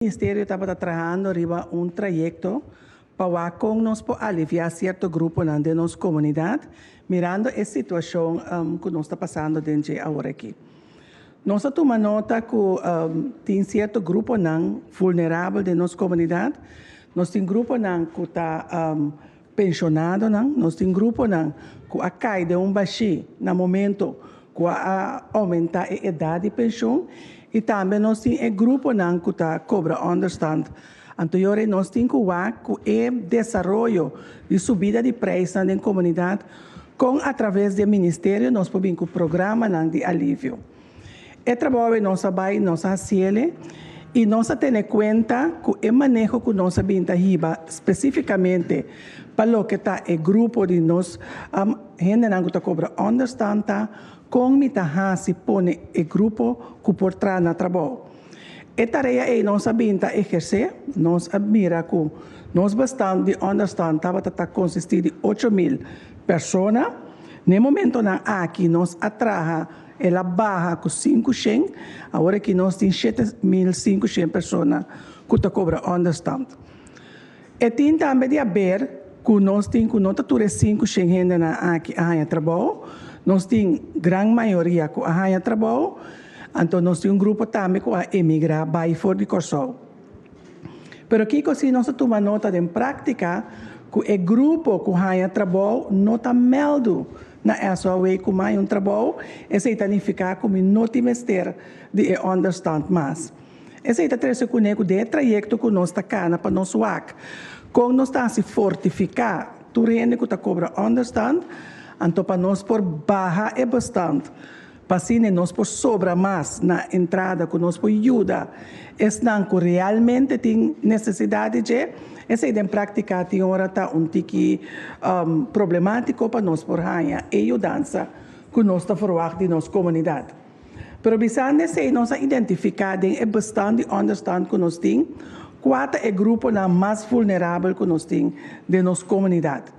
Ministerio tabata trahando riba un trayekto pa wak kon nos por aliviá sierto gruponan den nos komunidat, mirando e situashon ku nos ta pasando den dje aworakí. Nos a tuma nota ku tin sierto gruponan vulnerabel den nos komunidat. Nos tin gruponan ku ta penshonadonan, nos tin gruponan ku a kai den un bashí na momento ku a oumentá e edat di penshon i tambe nos tin e gruponan ku ta kobra ònderstand. Anto yora nos tin ku wak ku e desaroyo di subida di preisnan den komunidat kon atraves di e ministerio nos por bin ku programanan di alivio. E trabou ei nos a bai, nos a hasiele i nos a tene kuenta ku e maneho ku nos a bin ta hiba spesífikamente pa loke ta e grupo di nos hendenan ku ta kobra ònderstand ta kon mi ta hasi pone e grupo ku por traha na trabou. E tarea ei nos a bin ta ehersé, nos a mira ku nos bestand di ònderstand tabata ta konsistí di 8000 persona. Na e momentonan aki nos a traha el a baha ku 500, awor aki nos tin 7500 persona ku ta kobra ònderstand. E tin tambe di aber ku nos tin ku no ta tur e 500 hendenan aki a haña trabou, nos tin gran mayoria ku a haña trabou, anto nos tin un grupo tambe ku a emigrá bai for di Kòrsou. Pero kiko si nos a tuma nota den práktika ku e grupo ku haña trabou no ta mèldu na SOAW ku mi haña un trabou, esei ta nifiká ku mi no tin mester di e ònderstand mas. Esei ta trese kuné ku den e trayekto ku nos ta kana pa nos wak kon nos ta hasi fortifiká tur hende ku ta kobra ònderstand, anto pa nos por baha e bestand pa asina nos por sobra mas na entrada ku nos por yuda esnan ku realmente tin nesesidat di dje. Esei den práktika tin ora ta un tiki problemátiko pa nos por haña e yudansa ku nos ta ferwagt di nos komunidat. Pero bisando esei nos a identifiká den e bestand di ònderstand ku nos tin kua ta e gruponan mas vulnerabel ku nos tin den nos komunidat.